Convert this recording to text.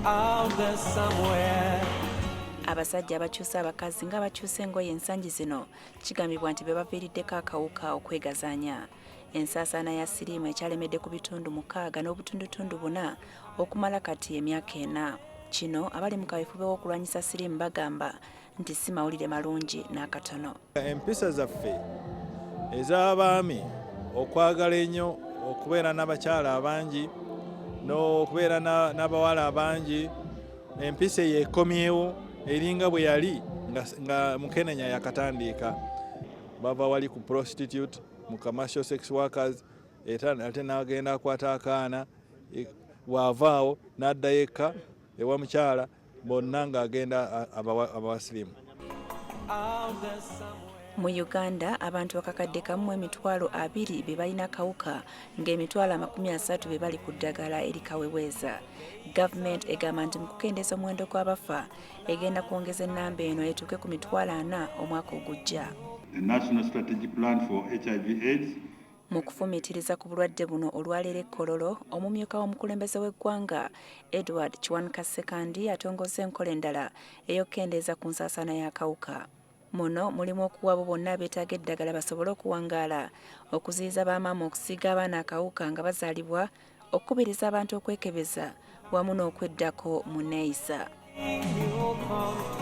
Out there somewhere. Abasajja abakyusa abakazi nga bakyusa engoye ensangi zino kigambibwa nti be baviiriddeko akawuka okwegazaanya. Ensaasaana ya siriimu ekyalemedde ku bitundu 6.4 okumala kati emyaka 4. Kino abali mu kaweefube w'okulwanyisa siriimu bagamba nti si mawulire malungi n'akatono. Empisa zaffe ez'abaami okwagala ennyo okubeera n'abakyala abangi n'okubeera n'abawala abangi, empisa eyo ekomyewo eringa bwe yali nga mukenenya yakatandika. Bava wali ku prostitute, mu commercial sex workers, ate n'agenda akwata akaana, bw'avaawo n'addayo eka ewa mukyala, bonna ng'agenda abawasirimu. Mu Uganda abantu 1,020,000 be balina akawuka, ng'e 30,000 be bali ku ddagala erikaweweeza. Gavumenti egamba nti mu kukendeeza omuwendo gw'abafa egenda kwongeza ennamba eno etuuke ku 40,000 omwaka ogujja. The National Strategic Plan for HIV AIDS. Mu kufumiitiriza ku bulwadde buno olwaleero e Kololo, omumyuka w'omukulembeze w'eggwanga Edward Kiwanuka Ssekandi atongozza enkola endala ey'okukendeeza ku nsaasaana y'akawuka. Muno mulimu okuwa abo bonna abeetaaga eddagala basobole okuwangaala, okuziyiza bamaama okusiiga abaana akawuka nga bazaalibwa, okukubiriza abantu okwekebeza wamu n'okweddako mu nneeyisa. You'll come.